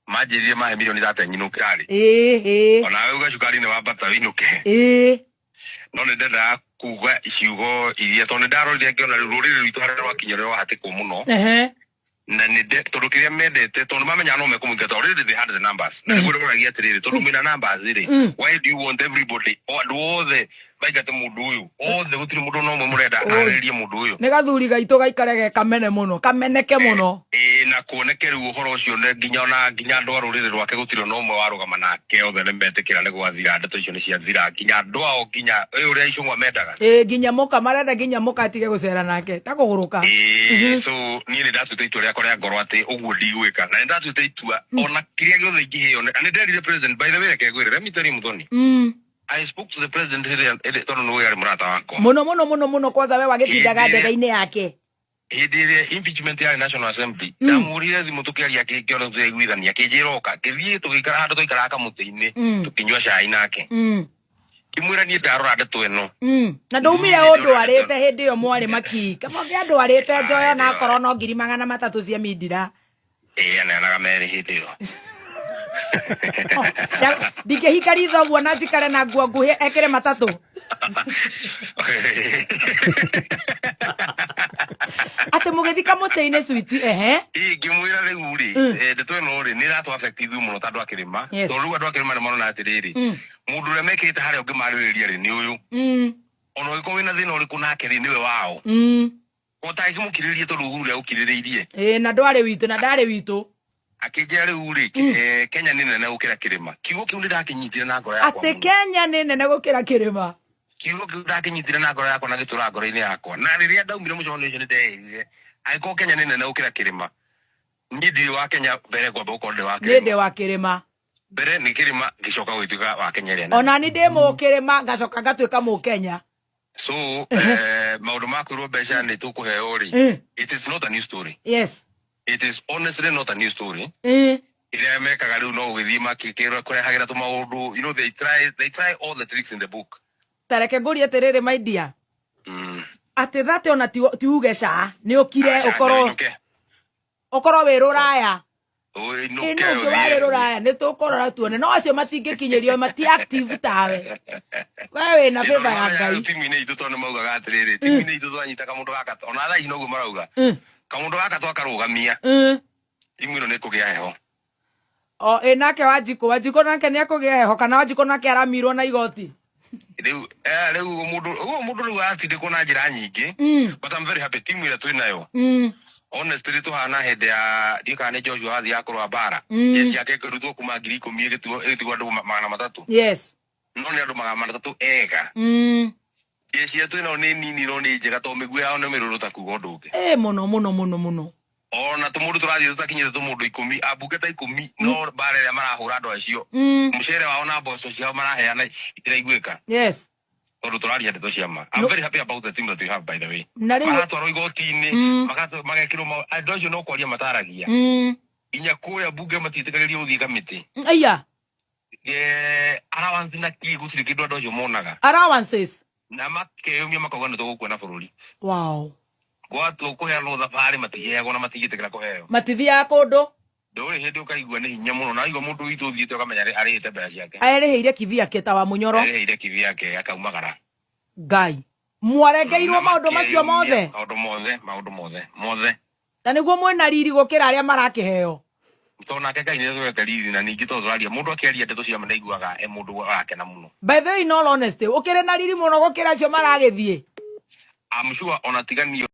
Manjĩrire mahe mirioni 30 nyinũke rĩ. Ĩĩ ĩĩ. Onawe uga cukari nĩ wambata wĩinũke. Ĩĩ. No nĩ ndendaga kuga ciugo iria, tondũ nĩ ndarorire ngĩona rĩu rũrĩrĩ rwitũ harĩa rwakinya rĩ rwahatĩkwo mũno. Na nĩ tondũ kĩrĩa mendete, tondũ mamenya no mekũmũingata, already they had the numbers, na nĩguo ndĩroragia atĩrĩrĩ, tondũ mwĩna numbers rĩ, why do you want everybody, o andũ othe maingate mũndũ ũyũ othe? Gũtirĩ mũndũ no ũmwe mũrenda arĩrĩrie mũndũ ũyũ. Nĩ gathuri gaitũ gaikare ge kamene mũno, kameneke mũno. Ĩĩ, na kuoneke rĩu ũhoro ũcio nginya ona nginya andũ a rũrĩrĩ rwake gũtirĩ ona ũmwe warũgama nake, othe nĩ metĩkĩra nĩ gwathira, ndeto icio nĩ ciathira, nginya andũ ao, nginya ĩ ũrĩa Icũng'wa mendaga. Ĩĩ, nginya mũka marenda, nginya mũka atige gũcera nake ta kũgũrũka. Ĩĩ, so niĩ nĩ ndatuĩte itua rĩakwa rĩa ngoro atĩ ũguo ndigwĩka, na nĩ ndatuĩte itua ona kĩrĩa gĩothe ingĩheo, na nĩ nderire president. By the way, reke ngwĩre, let me tell you, Muthoni, I spoke to the president hĩndĩ ĩrĩa, tondũ nĩ arĩ mũrata wakwa. Mũno mũno mũno mũno, kwanza we wagĩtindaga Hĩndĩ ĩrĩa- ndege-inĩ yake. Hĩndĩ ĩrĩa impeachment yarĩ National Assembly, ndamũhũrire thimũ, tũkĩaria, kĩona tũiguithania, akĩnjĩra oka, ngĩthiĩ, tũgĩikara handũ twaikaraga kamũtĩ-inĩ, tũkĩnyua cai nake, ngĩmwĩra niĩ ndarora ndeto ĩno. Na ndaumire Niĩ ũndwarĩte ndĩrona hĩndĩ ĩyo mwarĩ maki kama ũngĩandwarĩte njoyo na akorwo no 300,000 cia mindira. Ĩĩ, aneanaga merĩ hĩndĩ ĩyo. Ndingĩhinga ritho ũguo na njikare na nguo nguhĩ ekĩre matatũ atĩ mũgĩthi kamũtĩ-inĩ switi, ehe. Ĩĩ, ngĩmwĩra rĩu rĩ, ndeto ĩno rĩ, nĩ ĩratũ affect ithuĩ mũno ta andũ a kĩrĩma, tondũ rĩu andũ a kĩrĩma nĩ marona atĩrĩrĩ, mũndũ ũrĩa mekĩrĩte harĩa ũngĩmarĩrĩria rĩ nĩ ũyũ, ona ũngĩkorwo wĩna thĩna ũrĩkũ nake rĩ, nĩwe wao, ũtangĩmũkirĩrĩria tondũ Uhuru nĩagũkirĩrĩirie. Ĩĩ, na ndwarĩ witũ na ndarĩ witũ. Akĩnjĩra rĩu rĩ, Kenya nĩ nene gũkĩra kĩrĩma. Kiugo kĩu nĩ ndakĩnyitire na ngoro yakwa atĩ mũno. Kenya nĩ nene gũkĩra kĩrĩma. Kiugo kĩu ndakĩnyitire na ngoro yakwa na gĩtũra ngoro-inĩ yakwa, na rĩrĩa ndaumire mũcemanio ũcio nĩ ndeĩrire, angĩkorwo Kenya nĩ nene gũkĩra kĩrĩma, niĩ ndirĩ wa Kenya mbere, ngwamba gũkorwo ndĩ wa nĩ ndĩ kĩrĩma. Wa kĩrĩma. Mbere nĩ kĩrĩma, ngĩcoka gũgĩtuĩka wa Kenya ĩrĩa nene. Ona ni ndĩ mũkĩrĩma, ngacoka ngatuĩka mũkenya. So maũndũ ma kwĩrwo mbeca nĩ tũkũheo rĩ, it is not a new story. It is honestly not a new story. Ĩrĩa mekaga rĩu no gũgĩthiĩ makĩkĩra kũrehagĩra tũmaũndũ, they try all the tricks in the book. Tareke ngũrie atĩrĩrĩ, my dear, atĩ thate ona ti uge ca nĩ ũkire. Aca, ũkorwo nĩũinũke. Ũkorwo wĩ rũraya. Ũinũke. Ĩ nũ ũngĩ warĩ Ũthiĩ. Rũraya nĩ tũkũrora tuone, no acio matingĩkinyĩrio, mati active tawe, we wĩna favor ya Ngai. Timu-inĩ itũ, tondũ nĩ maugaga atĩrĩrĩ, timu-inĩ itũ twanyita kamũndũ gaka, ona thaa ici noguo marauga, kamũndũ gaka twakarũgamia, timu ĩno nĩ ĩkũgĩa heho. O ĩ nake Wanjikũ nake nĩ akũgĩa heho, kana Wanjikũ nake aramirwo na igoti? Rĩu rĩu mũndũ ũguo, mũndũ rĩu aratindĩkwo na njĩra nyingĩ, but I'm very happy timu ĩrĩa twĩ nayo. Honestly, tũhana hĩndĩ ya, ndiũ kana nĩ Joshua wathiaga kũrũa mbara, jeshi yake ĩkĩrutwo kuma 10,000 ĩgĩtigwo andũ 300. No nĩ andũ 300 ega. Jeshi ĩrĩa twĩ nayo nĩ nini no nĩ njega, tondũ mĩguĩ yao nĩ mĩrũrũ ta kuga ũndũ ũngĩ. Ĩ mũno mũno mũno mũno. Ona tũmũndũ tũrathiĩ tũtakinyĩte tũmũndũ 10, ambunge ta 10, no mbara ĩrĩa marahũra andũ acio, mũcere wao na mboco ciao maraheana itiraiguĩka, tondũ tũraria ndeto cia ma. I'm No. very happy about the team that we have, by the way. Na rĩu maratwarwo igoti-inĩ, magekĩrwo andũ acio no kwaria mataragia, nginya kũrĩa mbunge matiĩtĩkagĩrio gũthiĩ kamĩtĩ. Aya. Allowance na kĩ, gũtirĩ kĩndũ andũ acio monaga. Allowances. Na makeyũmia makauga nĩ tũgũkua na bũrũri. Gwatua kũheanwo thabarĩ matiheagwo na matingĩtĩkĩra kũheo. Matithiaga kũndũ. Ndũrĩ hĩndĩ ũkaigua nĩ hinya mũno, na waigua mũndũ witũ ũthiĩte ũkamenya arĩhĩte mbeca ciake. Erĩhĩire kivyake ta wa Mũnyoro. Arĩhĩire kivyake akaumagara. Ngai mwarengeirwo Na maũndũ macio makeyũmia mothe. Maũndũ mothe, maũndũ mothe mothe. Na nĩguo mwĩna riri gũkĩra arĩa marakĩheo. Tondũ nake Ngai nĩ atũhete riri, na ningĩ tondũ tũraria, mũndũ akĩaria ndeto cia ma ndaiguaga e mũndũ arakena mũno. By the way, in all honesty, ũkĩrĩ na riri mũno gũkĩra acio maragĩthiĩ. I'm sure ona tigani.